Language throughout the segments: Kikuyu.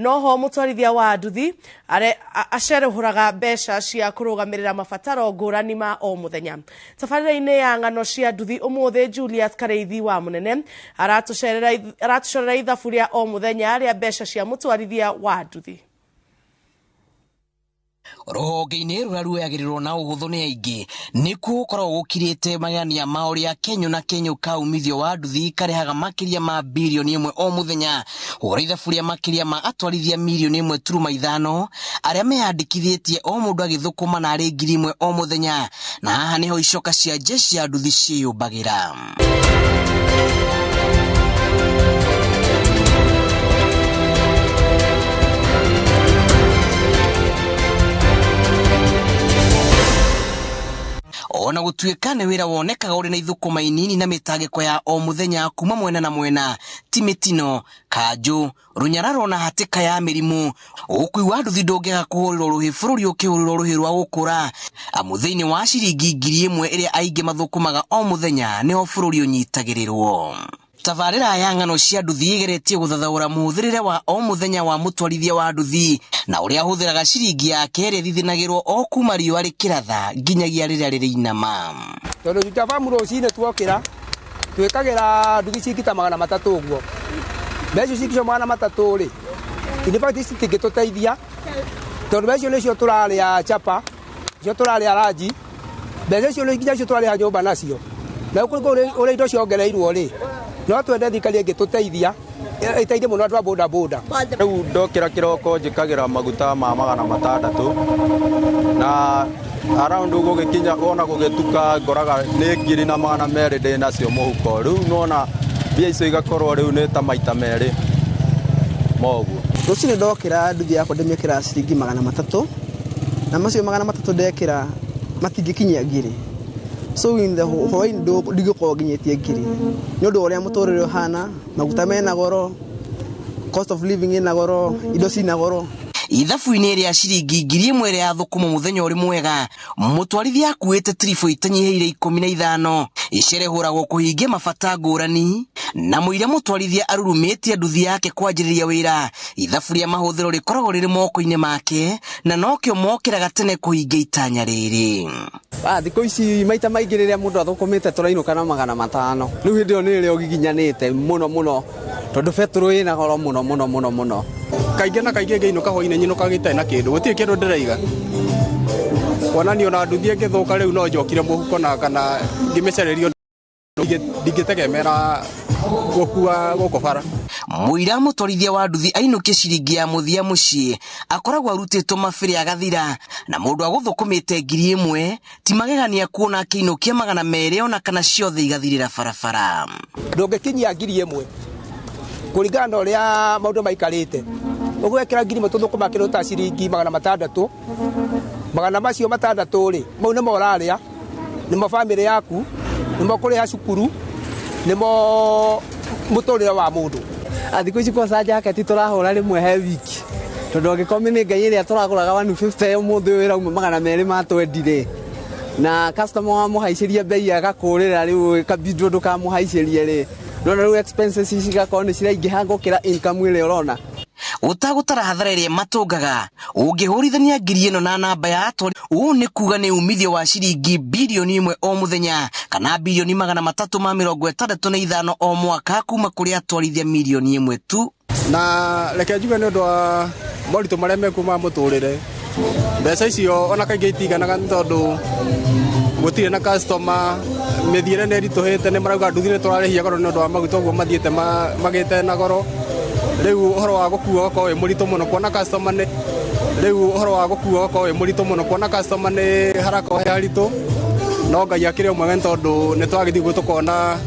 Noho mũtwarithia wa nduthi acerehũraga mbeca cia kũrũgamĩrĩra mabataro ngũrani ma o mũthenya. Tabarĩra-inĩ ya ng'ano cia nduthi ũmũthĩ, Julius Karĩithi wa Mũnene aratũcorera ithabu rĩa o mũthenya rĩa mbeca cia mũtwarithia wa nduthi. Rũhonge-inĩ rũrĩa ruoyagĩrĩrwo na ũhũthũ nĩ aingĩ nĩkuo gũkoragwo gũkirĩte magania ma ũrĩa kenyũ na kenyũ ka umithio wa nduthi karehaga makĩria ma birioni 1 o mũthenya. Hũra ithabu rĩa makĩria ma atwarithia mirioni 1.5 arĩa meyandĩkithĩtie o mũndũ agĩthũkũma na arĩ 1,000 o mũthenya, na haha nĩho icoka cia jeshi ya nduthi ciĩyũmbagĩra. Ona gũtuĩka nĩ wĩra wonekaga ũrĩ na ithũkũma inini na mĩtangĩko ya o mũthenya kuma mwena na mwena, ti mĩtino, kanjũ, rũnyararo na hatĩka ya mĩrimũ, ũkui wa nduthi ndũngĩaga kũhũrĩrwo rũhĩ bũrũri ũkĩhũrĩrwo rũhĩ rwa gũkũra, amu thĩinĩ wa ciringi 1,000 ĩrĩa aingĩ mathũkũmaga o mũthenya nĩho bũrũri ũnyitagĩrĩrwo. Tabarĩra ya ng'ano cia nduthi ĩgeretie gũthathaũra mũhũthĩrĩre wa o mũthenya wa mũtwarithia wa nduthi na ũrĩa ahũthĩraga ciringi yake ĩrĩa ĩthithinagĩrwo o kuma riũa rĩkĩratha nginyagia rĩrĩa rĩrĩinama. Tondũ tutabamu rũcinĩ tuokĩra twĩkagĩra nduthi ciringi ta 300 ũguo. Mbeca icio ciringi icio 300 rĩ, in fact citingĩtũteithia tondũ mbeca icio nĩcio tũrarĩa chapa, nĩcio tũrarĩa ranji, mbeca icio nginya icio tũrarĩha nyũmba nacio. Na ũrĩa indo ciongereirwo rĩ, no twende thirikari ĩngĩtũteithia, ĩteithie mũno andũ a boda boda. Rĩu ndokĩra kĩroko njĩkagĩra maguta ma 600 na around gũgĩkinya wona gũgĩtuka ngoraga nĩ 1,200 ndĩ nacio mũhuko. Rĩu nona mbia icio igakorwo rĩu nĩ ta maita merĩ moguo. Rũcinĩ ndokĩra nduthi yakwa ndĩmĩkĩra ciringi 300 na macio 300 ndekĩra matingĩkinyia 1,000. So in the hwaĩ ndigũkorwo nginyĩtie 1,000 nĩ ũndũ wa ũrĩa mũtũrĩre ũhana, maguta mena goro, cost of living ĩna goro, indo cina goro. Ithabu-inĩ rĩa ciringi 1,000 ĩrĩa yathũkũma mũthenya ũrĩ mwega, mũtwarithia akuĩte tiribũ itanyihĩire 15 icerehũragwo kũhingia mabata ngũrani, na mũira mũtwarithia arurumĩtie nduthi yake kwanjĩrĩria wĩra. Ithabu rĩa mahũthĩro rĩkoragwo rĩrĩ moko-inĩ make na nokĩo mokĩraga tene kũhingia itanya rĩrĩ. Thikũ ici maita maingĩ rĩrĩa mũndũ athũkũmĩte tũrainũka na 500. Rĩu hĩndĩ ĩyo nĩ ĩrĩa ũgiginyanĩte mũno mũno tondũ betũrũ ĩna goro mũno mũno mũno mũno. Kaingĩ na kaingĩ ngĩinũka hwaĩ-inĩ nyinũkaga itarĩ na kĩndũ, gũtirĩ kĩndũ ndĩraiga. Kuonania ona nduthi ĩngĩthũka rĩu no njokire mũhuko na kana ngĩmĩcererio ndingĩtegemera gũkua gũkũ bara. Mũira mũtwarithia wa nduthi ainũkie ciringi ya mũthia mũciĩ akoragwo arutĩtwo mabĩrĩ agathira, na mũndũ agũthũkũmĩte 1,000 ti magegania kuona akĩinũkia 200 ona kana ciothe igathirĩra barabara. Ndũngĩkinyia 1,000 kũringana na ũrĩa maũndũ maikarĩte. Ũgwekĩra 1,000 tũthũkũma kĩndũ ta ciringi 600, magana macio 600 rĩ, mau nĩmo ũrarĩa, nĩmo bamĩrĩ yaku, nĩmo kũrĩha cukuru, nĩmo mũtũrĩre wa mũndũ. Thikũ ici kwanza jaketi tũrahũra rĩmwe he wiki tondũ angĩkorwo nĩ ngai ĩrĩa tũragũraga 150 ũmũthĩ ũyũ ĩrauma 220 rĩ, na customer wamũhaicĩria bei agakũrĩra rĩu ĩkabindwo ndũkamũhaicĩrie rĩ, nona rĩu expenses cigakorwo nĩ ciraingĩha gũkĩra income ĩrĩa ũrona. Ũtagũtara hathara ĩrĩa matũngaga ũngĩhũrithania 1,000 ĩno na namba ya atwari, ũũ nĩ kuga nĩ umithio wa ciringi birioni 1 o mũthenya kana birioni 365 o mwaka kuma kũrĩ atwarithia mirioni 1 tu. Na reke njuge nĩ ũndũ wa moritũ marĩa mekuo ma mũtũrĩre, mbeca icio ona kaingĩ itiganaga nĩ tondũ gũtirĩ na customer, mĩthiĩre nĩ ĩritũhĩte, nĩ marauga nduthi nĩ tũrarĩhia goro nĩ ũndũ wa maguta ũguo mathiĩte magĩte na goro. Rĩu ũhoro wa gũkua ũgakorwo wĩ mũritũ mũno kuona customer nĩ rĩu ũhoro wa gũkua ũgakorwo wĩ mũritũ mũno kuona customer nĩ harakorwo he haritũ, no Ngai akĩrĩ o mwega nĩ tondũ nĩ twagĩthiĩ guo tũkona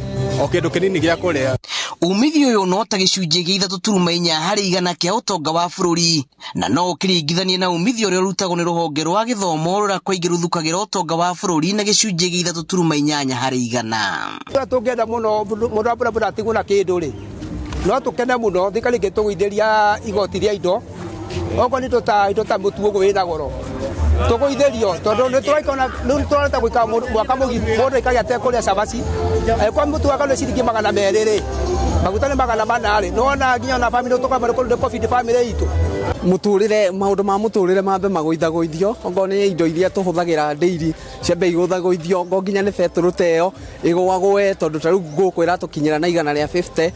o kĩndũ kĩnini gĩa kũrĩa. Umithio ũyũ no ta gĩcunjĩ gĩa 3.4 harĩ igana kĩa ũtonga wa bũrũri, na no ũkĩringithanie na umithio ũrĩa ũrutagwo nĩ rũhonge rwa gĩthomo rũrĩa kaingĩ rũthukagĩra ũtonga wa bũrũri na gĩcunjĩ gĩa 3.8 harĩ igana. Ũrĩa tũngĩenda mũno mũndũ wa bodaboda atigwo na kĩndũ rĩ, no tũkene mũno thirikari ĩngĩtũgũithĩria igoti rĩa indo, okorwo nĩ indo ta mũtu ũguo wĩna goro tũgũithĩrio, tondũ nĩ tũraikona rĩu tũrareta gũikara mwaka mũgima mũndũ aikagia atekũrĩa cabaci. Angĩkorwo mũtu wa ngano ciringi 200 rĩ, Maguta nĩ 400 rĩ, nĩwona nginya ona bamĩrĩ tũkamba nĩ kũbindi bamĩrĩ itũ. Mũtũrĩre, maũndũ ma mũtũrĩre mambe magũithagũithio, okorwo nĩ indo iria tũhũthagĩra daily ciambe igũthagũithio, okorwo nginya nĩ betũrũ ta ĩyo ĩgũagũe, tondũ ta rĩu gũkũ ĩratũkinyĩra na 150,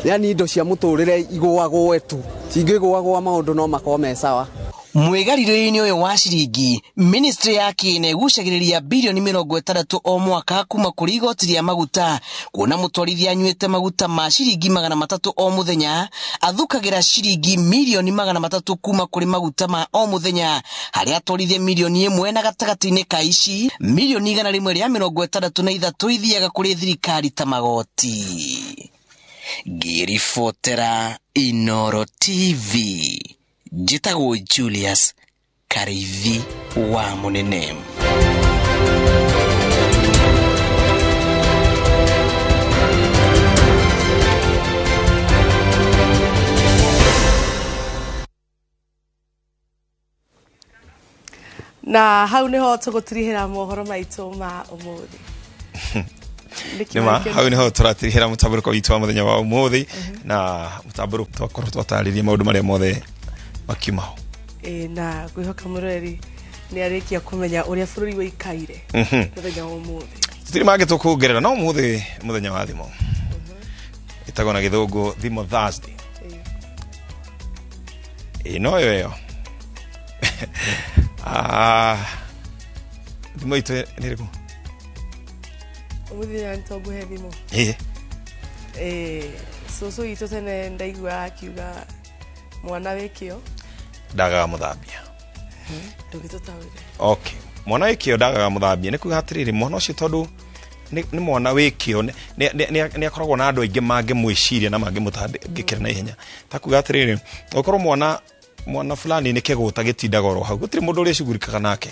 yani indo cia mũtũrĩre igũagũe tu, cingĩgũagũa maũndũ no makorwo me sawa. Mwĩgarirĩrio-inĩ ũyũ wa ciringi, ministry ya kĩĩna ĩgucagĩrĩria birioni 60 o mwaka kuma kũrĩ igoti rĩa maguta, kuona mũtwarithia anyuĩte maguta ma ciringi 300 o mũthenya, athukagĩra ciringi mirioni 300 kuma kũrĩ maguta ma o mũthenya, harĩa atwarithia mirioni 1 na gatagatĩ-inĩ ka ici, mirioni 163 ithiaga kũrĩ thirikari ta magoti. Ngĩribotera Inooro TV, njĩtagwo Julius Kariithi wa Mũnene. Na hau niho tũgũtirihĩra mohoro maitũ ma ũmũthĩ. Nĩma hau niho tũratirihĩra mũtambũrũko witũ wa mũthenya wa ũmũthĩ, na mũtambũrũko twakorwo twatarĩria maũndũ marĩa mothe makiumaho. Na ngwĩhoka mũroreri nĩ arĩkia kũmenya ũrĩa bũrũri wĩikaire mũthenya wa ũmũthĩ. Tũtirĩ mangĩ tũkuongerera, no ũmũthĩ mũthenya wa thimo. Ĩtagwo na gĩthũngũ Thimo Thursday. No ĩyo ĩyo. Thimo itũ nĩ ĩrĩkũ? Ũmũthĩ nĩ tũngũhe thimo. Cũcũ witũ tene ndaigua akiuga mwana wĩ kĩo ndagaga mũthambia. Ndũgĩtũtaũrĩre. Okay. Mwana wĩ kĩo ndagaga mũthambia nĩ kuga atĩrĩrĩ, mwana ũcio tondũ nĩ mwana wĩ kĩo nĩ akoragwo na andũ aingĩ mangĩmwĩciria na mangĩmũtangĩkĩra na ihenya. Ta kuga atĩrĩrĩ, ũkorwo mwana fulani nĩ kĩgũta gĩtindaga oro hau, gũtirĩ mũndũ ũrĩa ũcugurikaga nake.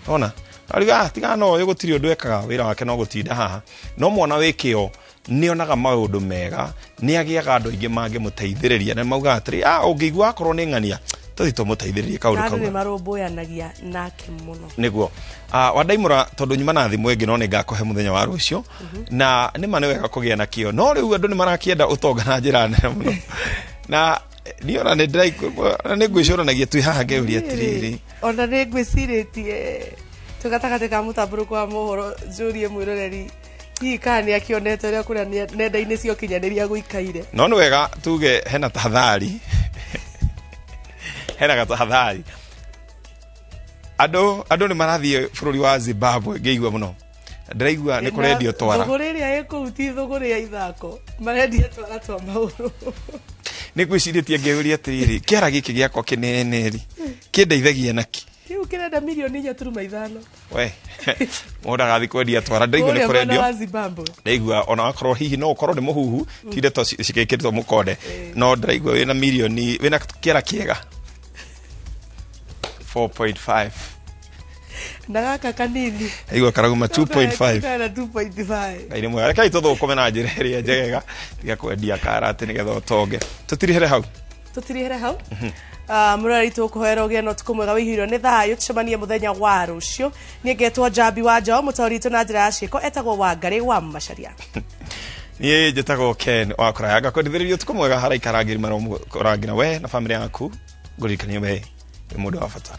Ona ariga tigana no ũyũ gũtirĩ ũndũ ekaga, wĩra wake no gũtinda haha. No mwana wĩ kĩo nĩ onaga maũndũ mega, nĩ agĩaga andũ aingĩ mangĩmũteithĩrĩria, na maugaga atĩrĩ, ũngĩigua akorwo nĩ ng'ania, tũthiĩ tũmũteithĩrĩrie kaũndũ kau. Andũ nĩ marũmbũyanagia nake mũno. Nĩguo. Wandaimũra tondũ nyuma na thimũ ĩngĩ no nĩ ngakũhe mũthenya wa rũciũ, na nĩ ma nĩ wega kũgĩa na kĩo, no rĩu andũ nĩ marakĩenda ũtonga na njĩra nene mũno. Na niĩ ona nĩ ngwĩcũranagia twĩ haha ngeuria atĩrĩrĩ. Ona nĩ ngwĩcirĩtie twĩ gatagatĩ ka mũtambũrũko wa mohoro njũrie mwĩroreri hihi kana nĩ akĩonete ũrĩa kũrĩa nenda-inĩ cia ũkinyanĩria gũikaire. No nĩ wega tuge hena tahadhari. Hena gatahadhari. Andũ nĩ marathiĩ bũrũri wa Zimbabwe ngĩigua mũno. Ndĩraigua nĩ kũrendio twara. Thũgũrĩ ĩrĩa ĩ kũu ti thũgũrĩ ya ithako. Marendia twara twa magũrũ. Nĩ ngwĩcirĩtie ngĩũria atĩrĩrĩ, kĩara gĩkĩ gĩakwa kĩnene rĩ, kĩndeithagia nakĩ? Kĩu kĩrenda mirioni 4.5. We, mũndũ agathiĩ kwendia twara, ndĩraigua nĩ kũrendio. Ndaigua ona wakorwo hihi no ũkorwo nĩ mũhuhu, ti ndeto cigĩkĩrĩtwo mũkonde, no ndĩraigua wĩna mirioni, wĩna kĩara kĩega 4.5. Na gaka kanini. Ndaigua karauma 2.5. Kana 2.5. Ngai nĩ mwega. Rekei tũthũkũme na njĩra ĩrĩa njegega, tiga kwendia karati nĩgetha ũtonge. Tũtirihĩre hau. Tũtirihĩre hau. Mũroreri tũkũhoera ũgĩe na ũtukũ mwega wĩihũirwo nĩ thayũ, tũcemanie mũthenya wa rũciũ. Niĩ ngetwo Njambi wa Njaũ, mũtaũri witũ na njĩra ya ciĩko etagwo Wangarĩ wa Macharia. Niĩ njĩtagwo Ken wa Kũraya, ngakwendithĩrĩria ũtukũ mwega haraikara ngiri marĩa ũrangĩra we na bamĩrĩ yaku, ngũririkanie we wĩ mũndũ wa bata.